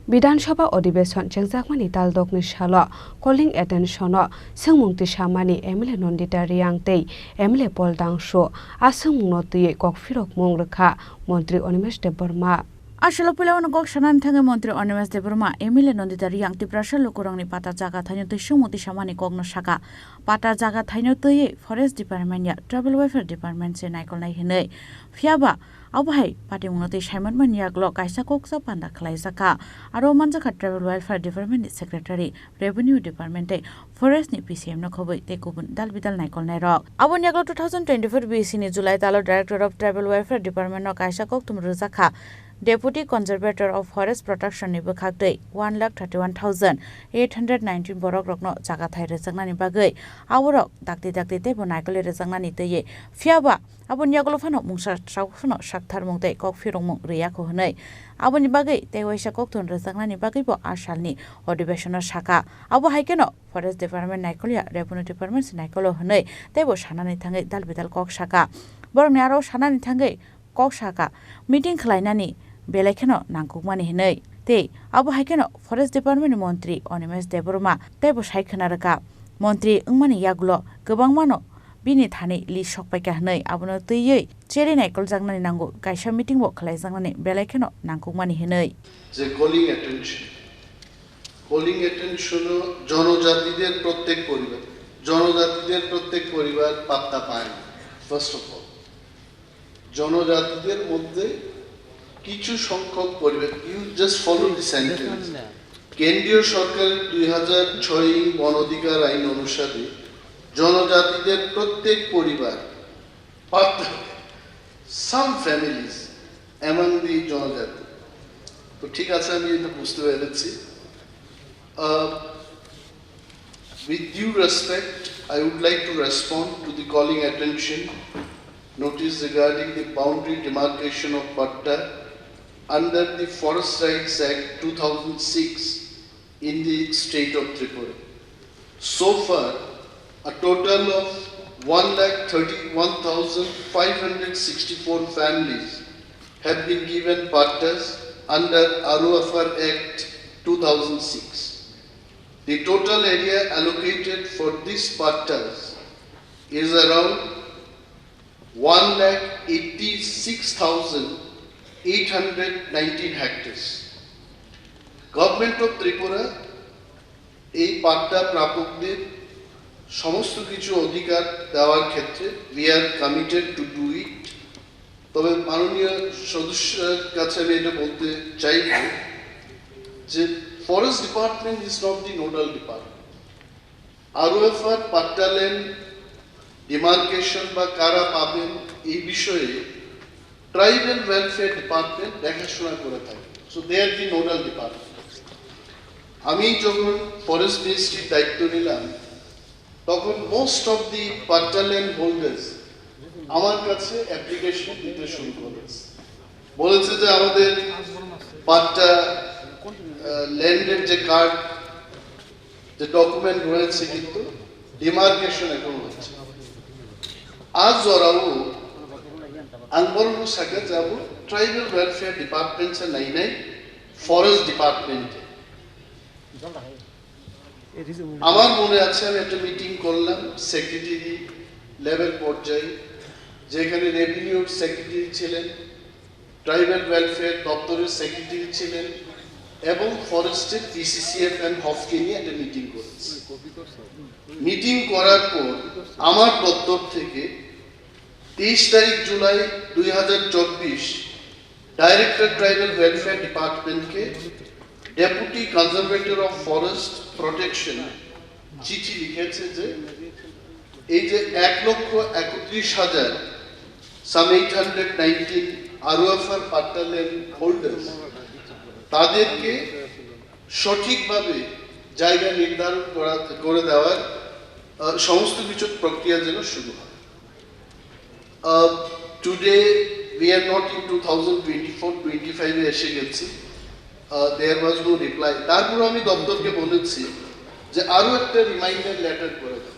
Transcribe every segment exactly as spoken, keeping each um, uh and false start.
Bidhan Sabha Adhibeshon chengjakmani taldokni salo calling attention-o swngmung tisamani M L A Nandita Reang tei M L A Paul Dangsu a swngmungno twiwi kok phirokmung rwkha Montri Animesh Debbarma. A salo puilao kok sanani thangwi Montri Animesh Debbarma M L A Nandita Reang Tiprasa lukurokni pata jaga thaino twi swngmung tisamani kokno sakha. Pata jaga thaino twiwi Forest Department ya Tribal Welfare Department se naikolnai hinwi. Phiyaba abo hai patimungno tei saimanmani yagulo kaisa koksa panda khlaijakha. Aro manjakha Tribal Welfare Department ni Secretary, Revenue Department tei Forest ni P C M no khobwi tei kubun dal bidal naikolnairok. Aboni yagulo two thousand twenty-four B C ni July talo Director of Tribal Welfare Department no kaisa kokthum rwjakha. Deputy Conservator of Forest Protection ni bwkhaktwi one lakh thirty-one thousand eight hundred nineteen borok rokno jaga thai rwjaknani bagwi aborok dakti dakti teibo naikolwi rwjaknani twiwi. Phiyaba aboni yagulo phano mungsa rok phano saktharmung tei kok phirokmung rwya kho hwnwi. Aboni bagwi tei waisa kokthum rwjaknani bagwi bo a salni adhibeshon o sakha. Abo hai kheno Forest Department naikolya, Revenue Department se naikolo hwnwi teibo sanani thangwi dal bidal kok sakha. Borokni aro sanani thangwi kok sakha, meeting khlainani belai kheno nangkukmani hinwi. Tei abo hai kheno Forest Department ni Montri Animesh Debbarma teibo sai khna rwkha. Montri wngmani yagulo kwbangmano bini thani list sokpaikha hwnwi abono twiwi cherwi naikoljaknani nango, kaisa meeting bo khlaijaknani belai kheno nangkukmani hinwi. Je calling attention, calling attention-o জনজাতিদের প্রত্যেক পরিবার, জনজাতিদের প্রত্যেক পরিবার পাত্তা পায় না, first of all। জনজাতিদের মধ্যে কিছু সংখ্যক পরিবার, you just follow the sentence। কেন্দ্রীয় সরকারের দুই হাজার ছয় বন অধিকার আইন অনুসারে জনজাতিদের প্রত্যেক পরিবার, but some families among the জনজাতি। তো ঠিক আছে, আমি এটা বুঝতে পেরেছি। Uh, with due respect, I would like to respond to the calling attention notice regarding the boundary demarcation of patta under the Forest Rights Act two thousand six in the state of Tripura. So far, a total of one lakh thirty-one thousand five hundred sixty-four families have been given pattas under R O F R Act two thousand six. The total area allocated for these pattas is around one lakh eighty-six thousand eight hundred nineteen hectares. Government of Tripura এই পাট্টা প্রাপকদের সমস্ত কিছু অধিকার দেওয়ার ক্ষেত্রে we are committed to do it। তবে মাননীয় সদস্যের কাছে আমি এটা বলতে চাইব যে Forest Department is not the nodal department। আরওএফআর পাট্টা ল্যান্ড ডিমার্কেশন বা কারা পাবেন, এই বিষয়ে ট্রাইবাল ওয়েলফেয়ার ডিপার্টমেন্ট দেখাশোনা করে থাকে। So they are the nodal department। আমি যখন ফরেস্ট মিনিস্ট্রির দায়িত্ব নিলাম, তখন most of the patta land holders আমার কাছে অ্যাপ্লিকেশন দিতে শুরু করেছে, বলেছে যে আমাদের পাট্টা ল্যান্ডের যে কার্ড, যে ডকুমেন্ট রয়েছে, কিন্তু ডিমার্কেশন এখনো হচ্ছে। Aw jorao ang borokno sakha je abo tribal welfare department se nainai, forest ডিপার্টমেন্টে। আমার মনে আছে, আমি একটা মিটিং করলাম সেক্রেটারি লেভেল পর্যায়ে, যেখানে রেভিনিউর সেক্রেটারি ছিলেন, ট্রাইবাল ওয়েলফেয়ার দপ্তরের সেক্রেটারি ছিলেন এবং ফরেস্টের পিসিসিএফ অ্যান্ড হফকে নিয়ে একটা মিটিং করেছি। মিটিং করার পর আমার দপ্তর থেকে তেইশ তারিখ জুলাই দুই হাজার চব্বিশ, ডাইরেক্টর ট্রাইবাল ওয়েলফেয়ার ডিপার্টমেন্টকে deputy conservator of forest protection চিঠি লিখেছে যে এই যে এক লক্ষ একত্রিশ হাজার সাম এইট হান্ড্রেড নাইনটিন আরওএফআর পাট্টা ল্যান্ড হোল্ডার্স, তাদেরকে সঠিকভাবে জায়গা নির্ধারণ করা, করে দেওয়ার, আহ, সমস্ত কিছুর প্রক্রিয়া যেন শুরু হয়। Uh, today we are not in two thousand twenty four twenty ফাইভে এসে গেছি। Uh, there was no reply। তারপরে আমি দপ্তরকে বলেছি যে আরও একটা রিমাইন্ডার লেটার করে দাও।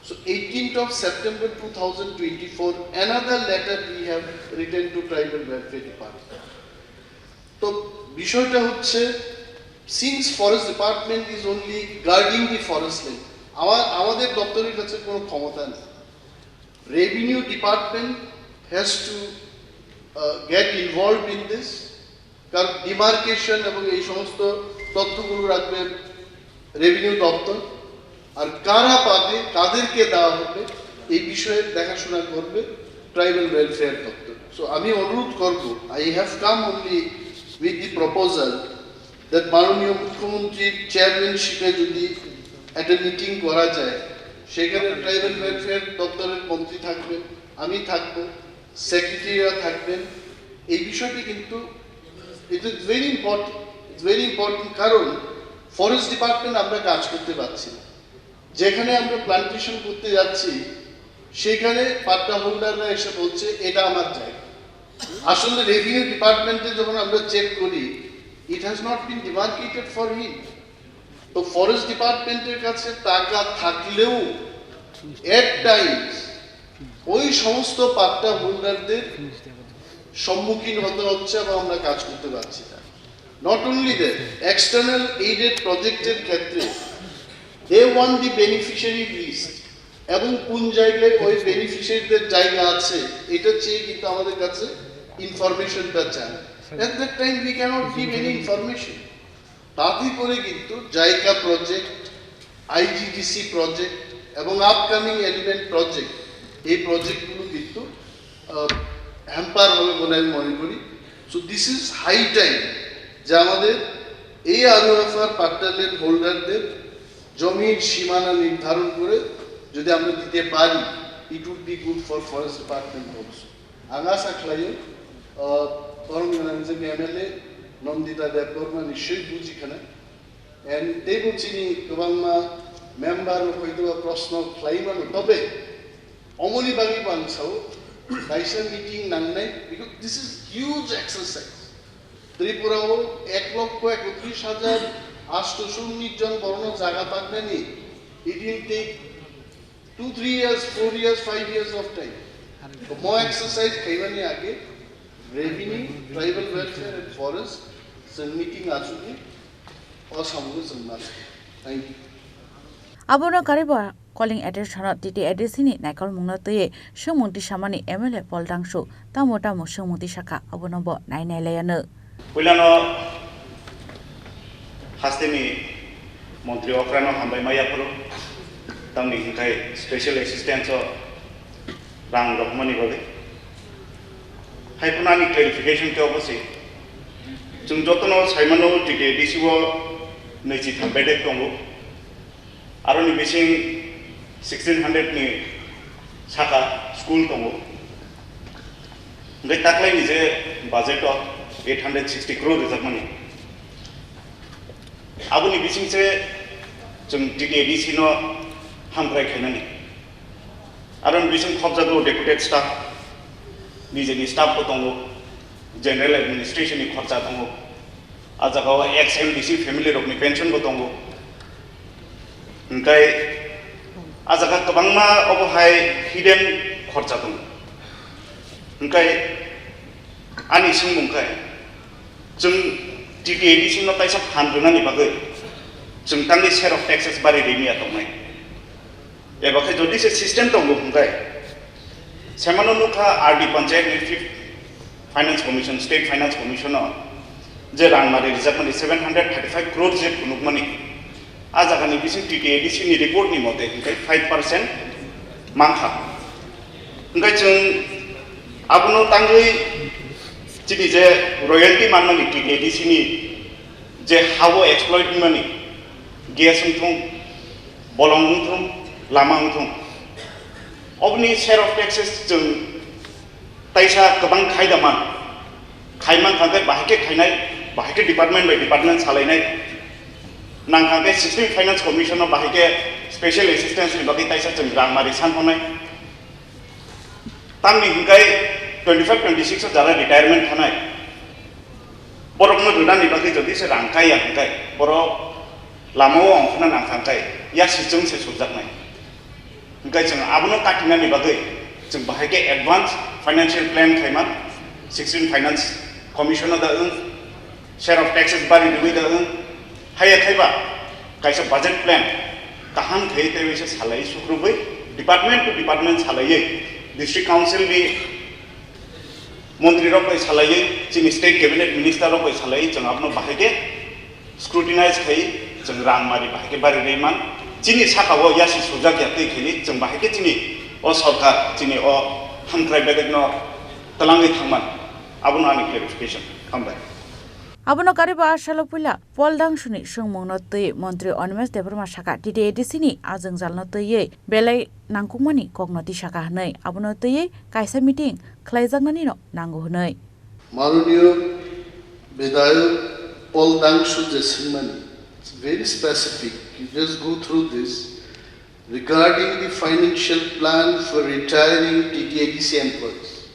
So eighteenth of September two thousand twenty-four, another letter we have written to Tribal Welfare Department। তো বিষয়টা হচ্ছে Since forest department is only guarding the forest land, আমার আমাদের দপ্তরের কাছে কোনো ক্ষমতা নেই। Revenue department has to uh, get involved in this, কারণ ডিমার্কেশন এবং এই সমস্ত তথ্যগুলো রাখবে রেভিনিউ দপ্তর। আর কারা পাবে, কাদেরকে দেওয়া হবে, এই বিষয়ে দেখাশোনা করবে ট্রাইবাল ওয়েলফেয়ার দপ্তর। সো আমি অনুরোধ করব, I have come only with the proposal that মাননীয় মুখ্যমন্ত্রীর চেয়ারম্যানশিপে যদি একটা মিটিং করা যায়, সেখানে ট্রাইবাল ওয়েলফেয়ার দপ্তরের মন্ত্রী থাকবেন, আমি থাকবো, সেক্রেটারিরা থাকবেন। এই বিষয়টি কিন্তু it is very important, it's very important, কারণ ফরেস্ট ডিপার্টমেন্ট আমরা কাজ করতে পারছি না। যেখানে আমরা প্ল্যান্টেশন করতে যাচ্ছি, সেখানে পাট্টা হোল্ডাররা এসে বলছে, "এটা আমার জায়গা।" আসলে রেভিনিউ ডিপার্টমেন্টে যখন আমরা চেক করি, it has not been demarcated for him. তো ফরেস্ট ডিপার্টমেন্টের কাছে টাকা থাকলেও এট টাইমস ওই সমস্ত পাট্টা হোল্ডারদের সম্মুখীন হতে হচ্ছে এবং আমরা কাজ করতে পারছি না। Not only that, external aided প্রজেক্টের ক্ষেত্রে they want the beneficiary list এবং কোন জায়গায় ওই বেনিফিশিয়ারিদের জায়গা আছে, এটা চেয়ে কিন্তু আমাদের কাছে ইনফরমেশনটা চান। At that time we cannot give any information. তাতে করে কিন্তু জাইকা প্রজেক্ট, আইজিডিসি প্রজেক্ট এবং আপকামিং এলিমেন্ট প্রজেক্ট, এই প্রজেক্টগুলো কিন্তু হ্যাম্পার হবে বলে আমি মনে করি। So this is high time যে আমাদের এই আরওএফআর পাট্টা ল্যান্ড হোল্ডারদের জমির সীমানা নির্ধারণ করে যদি আমরা দিতে পারি, it would be good for forest department also. Ang asa khlaio, uh, borok gwnang jwng M L A Nandita Debbarma ni swi buji khana. And teibo chini kwbangma member rok hoito ba proshno khlai mano, tobe omoni bagwi bo ang sao, kaisa meeting nangnai, because this is huge exercise. Tripura o ek lokho ekotris hajar asto sho unnish jon borokno jaga paknani, it will take two, three years, four years, five years of time. Mo exercise khaimani age revenue, tribal welfare and forest chwng meeting achukdi, o samungo chwng ma. Thank you. Abono kariba calling attention o T T A D C ni naikolmungno twiwi swngmung tisamani M L A Paul Dangsu tamo tamo swngmung tisakha, abono bo nai nai laiano. Puilano hasteni montri okrano hambai ma yaphuru, tamni hwnkhai special assistance o rang rwkmani bagwi. Hai phano ani clarification khe obo se, chwng jotono saimano T T A D C o nwichi tham bedek tongo. Aroni bising sixteen hundred ni saka school tongo. Hingke taklai ni je budget o eight hundred sixty crore rijakmani. Aboni bising se chwng T T A D C no hamkrai khainani. Aroni bising khopjago deputed staff, nijeni staff bo tongo, general administration ni khorcha tongo. A jaga o ex M D C family rokni pension bo tongo. Hingkai a jaga kwbangma obo hai hidden khorcha tongo. Hingkai ani swngmung khai chwng T T A D C no kaisa phan rwnani bagwi chwng tangni share of taxes bari rimya tongnai. Eba khe jodi se system tongo hwnkhe, semano nukha R D Panchayat ni Fifth Finance Commission, State Finance Commission o je rang mari rijakmani seven hundred thirty five crore je phunukmani, a jagani bising T T A D C ni report ni mote hwnkhe five percent mankha. Hwnkhe chwng abono tangwi chini je royalty manmani T T A D C ni je ha-o exploit wngmani, gas wngthung, bolong wngthung, lama wngthung, oboni share of taxes chwng taisa kwbang khai da man. Khai man kha khe bahai khe khainai, bahai khe department by department salainai. Nang kha khe Sixteenth Finance Commission no bahai khe special assistance ni bagwi taisa chwng rang mari san tongnai. Tamni hwnkhe twenty five twenty six o jara retirement thanai. Borokno rwnani bagwi jodi se rang kaiya hwnkhe borok lama o ongkhorna nang kha hwnkhe ya sichwng se surjaknai. Hwnkhe chwng abono katinani bagwi chwng bahai khe advance financial plan khaima, Sixteenth Finance Commission o da wng, share of taxes bari rwui da wng, Haiya khaiba kaisa budget plan kaham khe tei waisa salai sukrubui department to department salaiwi district council ni montri rok bai salaiwi chini state cabinet minister rok bai salaiwi chwng abono bahai khe scrutinize khai chwng rang mari bahai khe bari rwi man. Chini saka o yasi sujak ya tei kheli chwng bahai khe chini o sorkar chini o hamkrai bedek no twlangwi thangman. Abono ani clarification. Hambai. Abono kariba asalo puila Paul Dangsuni swngmungno twi Montri Animesh Debbarma saka T T A D C ni ajwngjalno twiwi belai nangkukmani kokno tisaka hwnwi, abono twiwi kaisa meeting khlaijaknanino nango hwnwi. Manoniyo Bidhayok Paul Dangsu je swngmani, it's very specific. You just go through this. Regarding the financial plan for retiring T T A D C employees,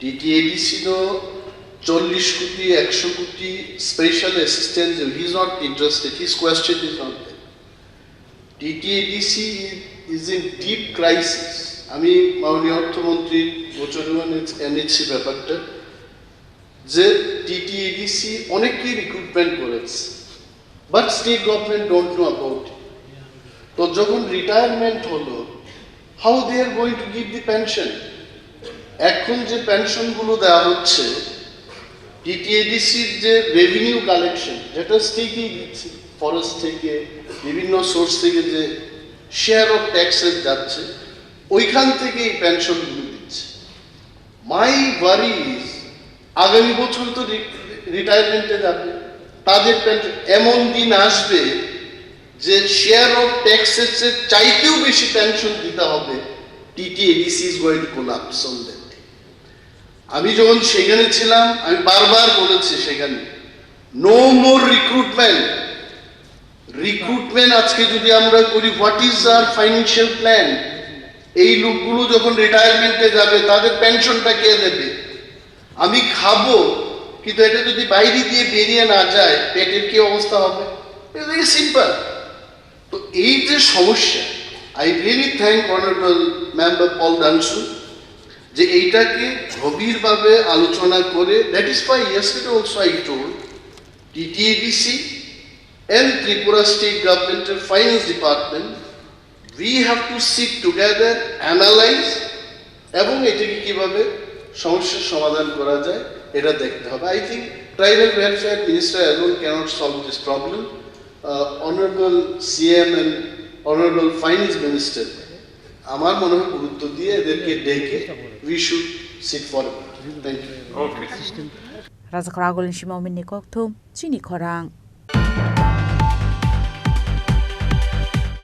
T T A D C no chollish koti, eksho koti special assistance, he is not interested, his question is not there. T T A D C is in deep crisis. আমি মাননীয় অর্থমন্ত্রী গোচরে এনেছি ব্যাপারটা, যে টিটিএডিসি অনেকেই রিক্রুটমেন্ট করেছে, but state government don't know about it. তো যখন রিটায়ারমেন্ট হলো, how they are going to give the pension? এখন যে পেনশনগুলো দেওয়া হচ্ছে, টিটিএডিসির যে রেভিনিউ কালেকশন, যেটা স্টেটই দিচ্ছে, ফরেস্ট থেকে, বিভিন্ন সোর্স থেকে যে শেয়ার অফ ট্যাক্সেস যাচ্ছে, ওইখান থেকে এই পেনশনগুলো দিচ্ছে। মাই ওয়ারি ইজ, আগামী বছর তো রি-, রিটায়ারমেন্টে যাবে, তাদের পেনশন এমন দিন আসবে যে শেয়ার অফ ট্যাক্সেস এর চাইতেও বেশি পেনশন দিতে হবে। T T A D C is going to collapse on that day. আমি যখন সেখানে ছিলাম, আমি বারবার বলেছি সেখানে, no more recruitment. রিক্রুটমেন্ট আজকে যদি আমরা করি, what is our financial plan? এই লোকগুলো যখন রিটায়ারমেন্টে যাবে, তাদের পেনশনটা কে দেবে? আমি খাবো, কিন্তু এটা যদি বাইরে দিয়ে বেরিয়ে না যায়, পেটের কি অবস্থা হবে? It's very simple. তো এই যে সমস্যা, I really thank Honorable Member Paul Dangsu যে এইটাকে গভীরভাবে আলোচনা করে, that is why yesterday also I told T T A D C and Tripura State Government-এর finance department, we have to sit together, analyze, এবং এটাকে কিভাবে সমস্যার সমাধান করা যায়, এটা দেখতে হবে। I think tribal welfare minister alone cannot solve this problem. Honorable C M and Honorable Finance Minister আমার মনে হয় গুরুত্ব দিয়ে এদেরকে ডেকে we should sit for a meeting. Thank you. Rajakhor agulni sima minni kokthum chini khorang.